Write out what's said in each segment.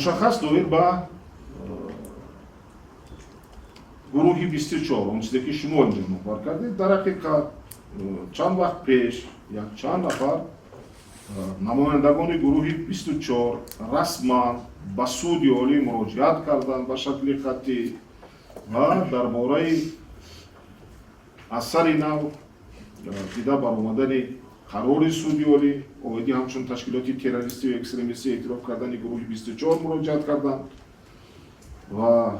Мушаххас доир ба гурӯҳи 24, он чизе, ки шумо инҷо номбар кардед, дар ҳақиқат, чанд вақт пеш якчанд нафар намояндагони гурӯҳи 24 расман ба Суди Олӣ муроҷиат карданд ба шакли хаттӣ ва дар бораи аз сари нав дида баромадани қарори Суди Олӣ оиди ҳамчун ташкилоти террористию экстремистӣ эътироф кардани гурӯҳи 24 муроҷиат карданд ва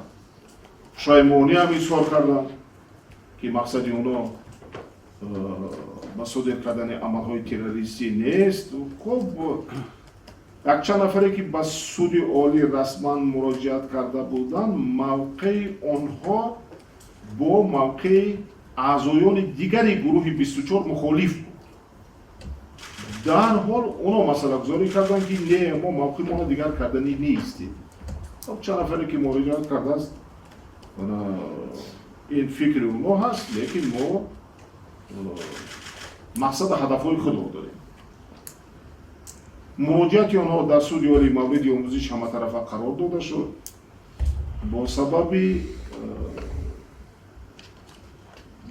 пушаймонӣ ҳам изҳор карданд, ки мақсади онҳо ба содир кардани амалҳои террористӣ нест. Хуб, якчанд нафаре, ки ба Суди Олӣ расман муроҷиат карда буданд, мавқеи онҳо бо мавқеи аъзоёни дигари гурӯҳи 24 мухолиф буд. Дарҳол онҳо масъалагузорӣ карданд, ки не, мо мавқеъмонро дигар карданӣ нестем. Хоб, чанд нафаре, ки муроҷиат кардааст, ин фикри онҳо ҳаст, лекин мо мақсаду ҳадафҳои худро дорем. Муроҷиати онҳо дар Суди Олӣ мавриди омӯзиши ҳаматарафа қарор дода шуд. Бо сабаби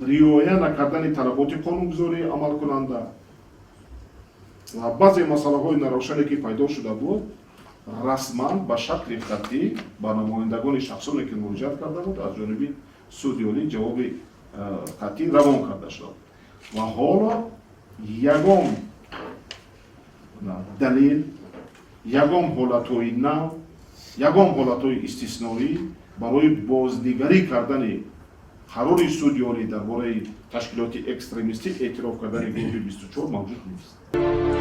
риоя накардани талаботи қонунгузории амалкунанда ва баъзе масъалаҳои наравшане, ки пайдо шуда буд, расман ба шакли хаттӣ ба намояндагони шахсоне, ки муроҷиат карда буд, аз ҷониби Суди Олӣ ҷавоби хаттӣ равон карда шуд ва ҳоло ягон далел, ягон ҳолатҳои нав, ягон ҳолатҳои истисноӣ барои бознигарӣ кардани қарори Суди Олӣ дар бораи ташкилоти экстремистӣ эътироф кардани гурӯҳи 24 мавҷуд нест.